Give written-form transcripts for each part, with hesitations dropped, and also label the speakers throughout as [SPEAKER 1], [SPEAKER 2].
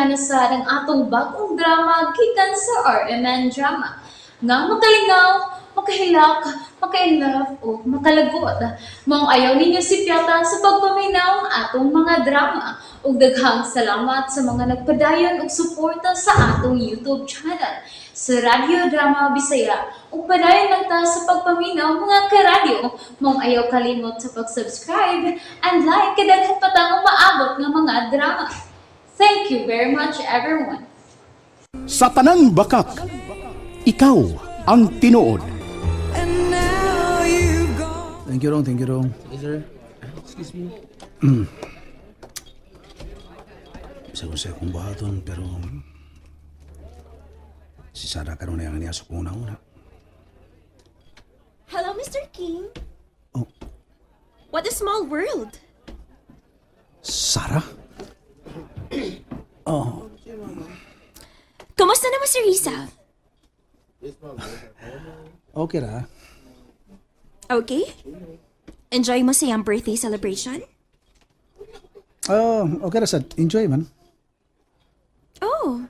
[SPEAKER 1] na sad ang atong bagong drama gikan sa RMN Drama. Nga makalingaw, makahilak, makainlove o makalagot. Maong ayaw ninyo sipyata sa pagpaminaw ang atong mga drama. Ug daghang salamat sa mga nagpadayon og suporta sa atong YouTube channel sa Radyo Drama Bisaya. Ug padayon lang ta sa pagpaminaw, mga karadyo. Maong ayaw kalimot sa pag-subscribe and like kay daghan pa tang umaabot nga mga drama. Thank you very much, everyone.
[SPEAKER 2] Sa tanang bakak, ikaw ang tinuod.
[SPEAKER 3] Thank you, Rong. Thank you, Rong.
[SPEAKER 4] Yes, sir. Excuse me.
[SPEAKER 3] Bisa ko sa akong buhaton, pero si Sarah karon na ang niya sa kong una-una.
[SPEAKER 5] Hello, Mr. King.
[SPEAKER 3] Oh.
[SPEAKER 5] What a small world.
[SPEAKER 3] Sarah? Oh,
[SPEAKER 5] Kumusta naman si Risa?
[SPEAKER 3] Okay ra.
[SPEAKER 5] Okay? Enjoy mo sa iyang birthday celebration?
[SPEAKER 3] Oh, okay ra sad. Enjoy man.
[SPEAKER 5] Oh,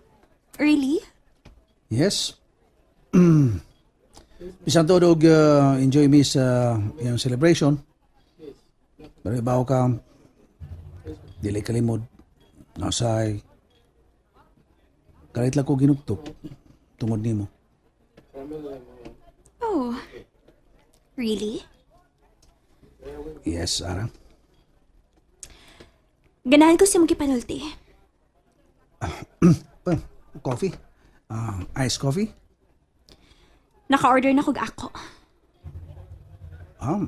[SPEAKER 5] really?
[SPEAKER 3] Yes. Bisan tuod og enjoy mi sa iyang celebration. Pero ibaw ka, dili kalimod. Nasay kalit lang ko ginugtok tungod nimo.
[SPEAKER 5] Oh, really?
[SPEAKER 3] Yes, Sarah.
[SPEAKER 5] Ganahan ko siya magipanulti.
[SPEAKER 3] Well, coffee. Ah, iced coffee?
[SPEAKER 5] Naka-order na kog ako.
[SPEAKER 3] Ah,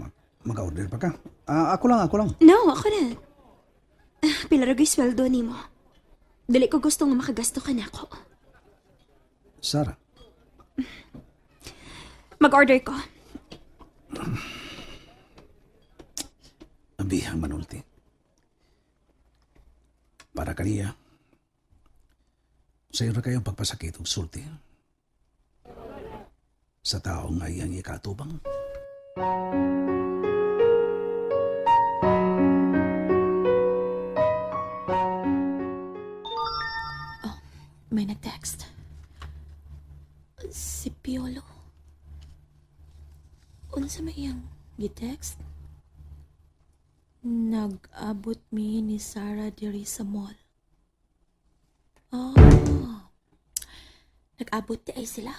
[SPEAKER 3] mag-order pa ka. Ah, ako lang, ako lang.
[SPEAKER 5] No, ako na. Ah, pila ra gyud sweldo nimo. Dili ko gusto nga makagasto ka nako.
[SPEAKER 3] Sarah.
[SPEAKER 5] Mag-order ko.
[SPEAKER 3] Abihang manulti. Para kaniya, sa'yo na kayong pagpasakit og sulti sa taong nga iyang ikatubang.
[SPEAKER 5] May nag-text. Si Piolo. Unsa may iyang gi-text? Nag-abot mi ni Sarah diri sa mall. Oh. Nag-abot di ay sila.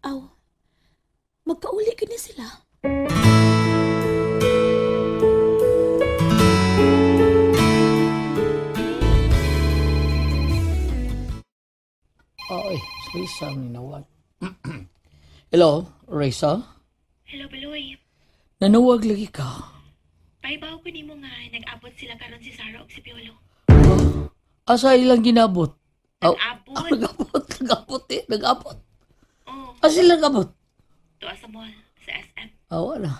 [SPEAKER 5] Aw. Magkauli gid ni sila.
[SPEAKER 4] Oy, Risa ang ninawag. Hello, Risa?
[SPEAKER 6] Hello, Baloy.
[SPEAKER 4] Nanawag lagi ka.
[SPEAKER 6] Paibaw ko nimo nga nag-abot sila karon si Sarah ug si Piolo.
[SPEAKER 4] Oh, asa ilang ginabot? Oh,
[SPEAKER 6] Nag-abot.
[SPEAKER 4] ah, nag-abot, nag-abot eh, nag-abot.
[SPEAKER 6] Oh,
[SPEAKER 4] Asa sila nag-abot?
[SPEAKER 6] tuwa sa mall sa SM.
[SPEAKER 4] Ah, wala.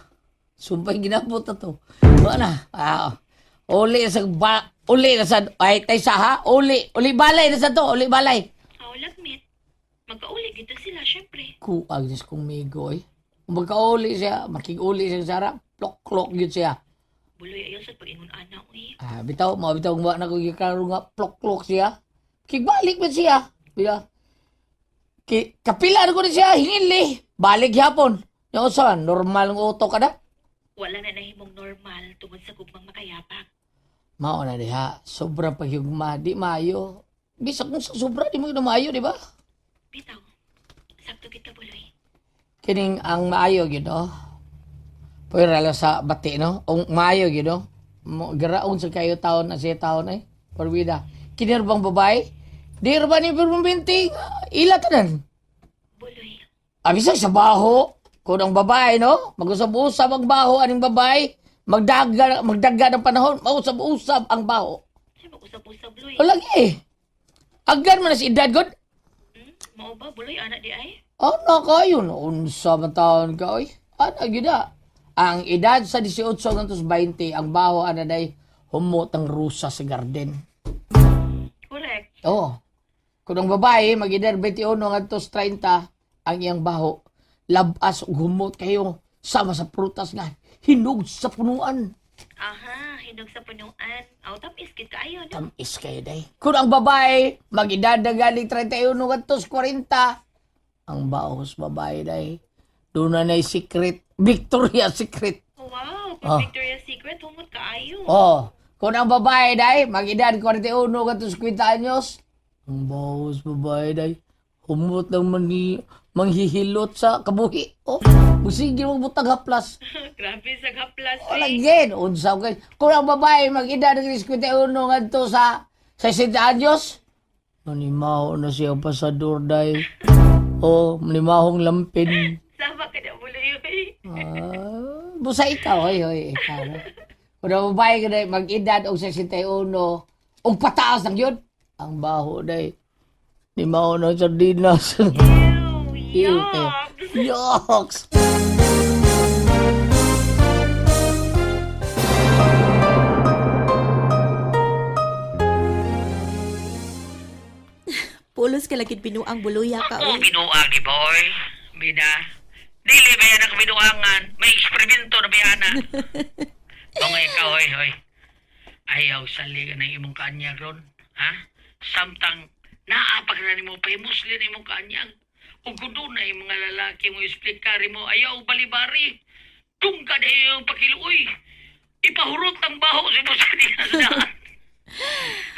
[SPEAKER 4] Sumpay ginabot na to. Wala. Ah, uli sa ba, uli na sa, ay, tay sa ha? Uli, uli balay na sa to, uli balay.
[SPEAKER 6] Aw, lagmit. Magkauli gito sila syempre.
[SPEAKER 4] Kuag nis kong migo eh. Kung magkauli siya, makiguli siya sa Sarah, plok-klok yun siya.
[SPEAKER 6] Buloy ayo sa pag-ingon ana uy.
[SPEAKER 4] Ah, bitaw, mga bitaw nga na ko gikaroon nga plok-plok siya. Kigbalik man siya. Bila. Ki, kapila na ko na siya, hingili. Balik yapon. Yung usa, normal ng utok ka na.
[SPEAKER 6] Wala na nahimong normal tungod sa gugmang makayabag.
[SPEAKER 4] Mao na diha, sobra paghigugma, di maayo. Bisag kung sa sobra, di mo yun maayo, di ba?
[SPEAKER 6] Bitaw. Sakto gid ka, Buloy.
[SPEAKER 4] Kining ang maayo gyud no. Pwera lang sa bati no. Ang maayo gyud no. Mo garaon sa kayo taon na siya taon eh. Porwida. Kini ra bang babae? Di ra ba ni permanente? Ila tanan.
[SPEAKER 6] Buloy.
[SPEAKER 4] Abisa sa baho. Kung ang babae no, mag-usab-usab ang baho aning babae, magdaga magdaga ng panahon, mausab-usab ang baho.
[SPEAKER 6] Say mag-usab-usab, Buloy.
[SPEAKER 4] O lagi eh. Agad man na si edad god.
[SPEAKER 6] Hmm? Mao ba Buloy ana di ay?
[SPEAKER 4] Ano kayo? Unsa man taon ka, oy? Ano, yun na. Ang edad sa 18 hanggang 20, ang baho, ana day, humot ang rusa sa garden.
[SPEAKER 6] Correct.
[SPEAKER 4] Oo. Kung ang babae, mag-edad 21 hanggang 30, ang iyang baho, labas ug humot kayo, sama sa prutas nga, hinog sa punuan.
[SPEAKER 6] Aha, hinog sa punuan. Aw, tamis gid kaayo, no?
[SPEAKER 4] Tamis kayo day. Kung ang babae, mag-edad na galing 31 ngadto sa 40, ang baos babae day. Doon na na'y secret, Victoria Secret.
[SPEAKER 6] Wow,
[SPEAKER 4] Ah.
[SPEAKER 6] kung Victoria's Secret, humot kaayo.
[SPEAKER 4] Oh, kung ang babae day, mag-edad 41 ngadto sa 50 anyos, ang baos babae day, humot lang manghihilot sa kabuhi. Oh, musige mo butang haplas.
[SPEAKER 6] Grabe sa haplas,
[SPEAKER 4] Wala
[SPEAKER 6] eh.
[SPEAKER 4] gin, unsa kay. Kung ang babae mag-edad ng 51 ngadto sa 60 anyos, manimaho na siya ang pasador day. O, manimahong lampin.
[SPEAKER 6] Sama ka na buloy, oy.
[SPEAKER 4] Ah, busa ikaw, hoy, hoy, ikaw. No? Kung ang babae ka day, mag-edad og 61, og pataas lang yun. Ang baho day. Nimaho na sardinas.
[SPEAKER 6] Ew,
[SPEAKER 4] Ew,
[SPEAKER 6] yucks.
[SPEAKER 4] Yucks!
[SPEAKER 5] Pulos ka lagi binuang buluya ka,
[SPEAKER 7] Ako
[SPEAKER 5] oy.
[SPEAKER 7] binuang ni boy. Bida. Dili ba yan ang binuangan? May eksperimento na biyana. O nga ikaw, hoy, hoy. Ayaw sali ka ng imong kaanyag ron. Ha? Samtang naapag na nimo pahimusli na imong kaanyag. Ug kung doon na yung mga lalaki mo explikari mo, ayaw balibari. Kung ka na yung pakiluoy, ipahurot ang baho sa mo sa daan.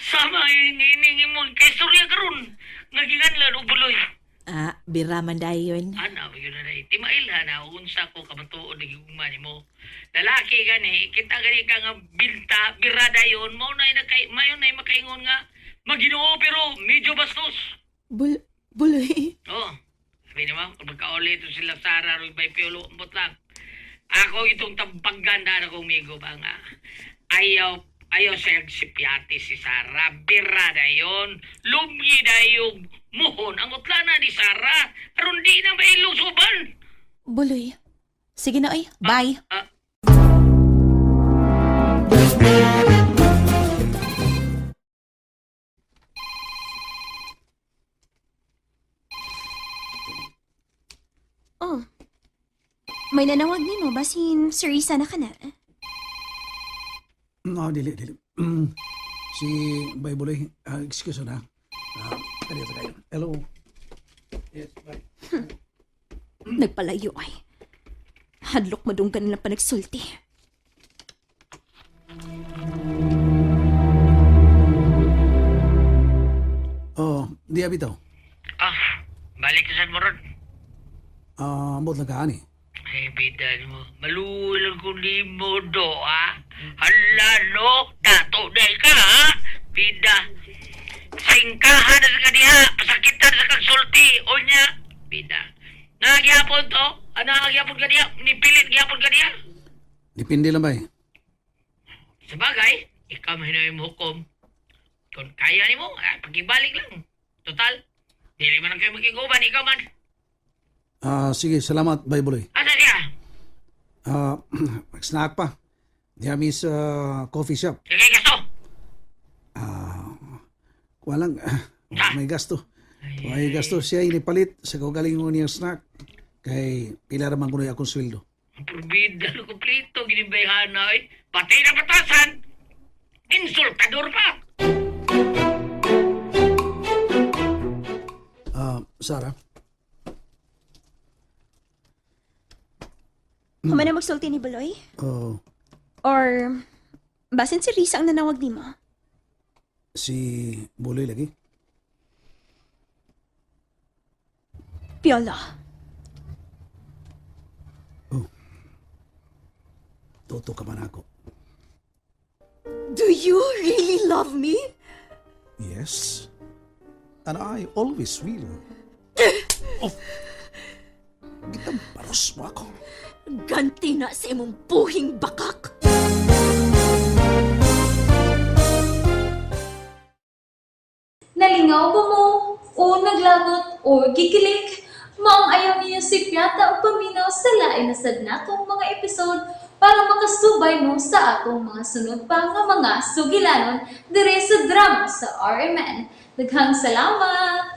[SPEAKER 7] Sama yung ining imong kay Surya karon nga giganlan og buloy.
[SPEAKER 8] Ah, bira man dayon.
[SPEAKER 7] Ana, yun na na. Timail ha na, unsa ko kamatuod ng hugma nimo. Lalaki gani, kita gani ka nga binta, birada yun, mao na nakay, mayon na makaingon nga, maginoo pero medyo bastos.
[SPEAKER 8] Buloy.
[SPEAKER 7] Oo. Sabi naman, kung magkauli ito sila Sara, Roy Bay Piolo, umbot lang. Ako itong tampaganda na kumigo ba nga. Ayaw, ayaw sa sipyati si Sara. Birada yon. Lumgi na yung muhon. Ang utlana ni Sara. Aron di na mailong suban.
[SPEAKER 8] Buloy. Sige na oy. Bye.
[SPEAKER 7] Ah,
[SPEAKER 5] Oh. May nanawag nimo basin Sir Isa na ka na.
[SPEAKER 3] No, dili, dili. Si Bay Buloy, excuse na. Kaliya sa kayo. Hello. Yes, bye.
[SPEAKER 5] Nagpalayo ay. Hadlok madunggan nilang panagsulti.
[SPEAKER 3] Oh, di abitaw.
[SPEAKER 7] Ah, balik ka sa mo ron.
[SPEAKER 3] Ambot lang ka ani.
[SPEAKER 7] Ay, bida mo. Malulang ko ni mo do, ha? Hala, no? Dato na ka, ha? Bida. Singkahan na sa kaniha. Pasakitan sa kagsulti. O niya. Bida. Nakagyapon to. Ano nakagyapon ka niya? Nipilit gyapon ka niya?
[SPEAKER 3] Depende lang bay.
[SPEAKER 7] Sa bagay, ikaw mahinoy mo hukom. Kung kaya nimo, ah, pagibalik lang. Total, dili man ang kayo makiguban, ikaw man.
[SPEAKER 3] Sige, salamat Bay Buloy.
[SPEAKER 7] Asa siya?
[SPEAKER 3] Snack pa. Diya mi sa coffee shop.
[SPEAKER 7] Sige, gasto.
[SPEAKER 3] Walang, may gasto. May gasto siya inipalit sa kaugalingon niyang snack. Kay pila raman kunoy akong sweldo.
[SPEAKER 7] Ang purbida no kompleto, ginibayhana ay. Patay na patasan! Insultador pa!
[SPEAKER 3] Sara,
[SPEAKER 5] Human na magsulti ni Buloy?
[SPEAKER 3] oh,
[SPEAKER 5] Or basin si Risa ang nanawag nimo?
[SPEAKER 3] Si Buloy lagi.
[SPEAKER 5] Piolo.
[SPEAKER 3] Toto ka man ako.
[SPEAKER 5] Do you really love me?
[SPEAKER 3] Yes. And I always will. Oh. Gitamparos mo ako.
[SPEAKER 5] Ganti na sa imong buhing bakak.
[SPEAKER 1] Nalingaw ba mo? O naglagot o gikilig? Maong ayaw niyo si Piata o paminaw sa lain na sad natong mga episode para makasubay mo sa atong mga sunod pa nga mga sugilanon dire sa drama sa RMN. Daghang salamat!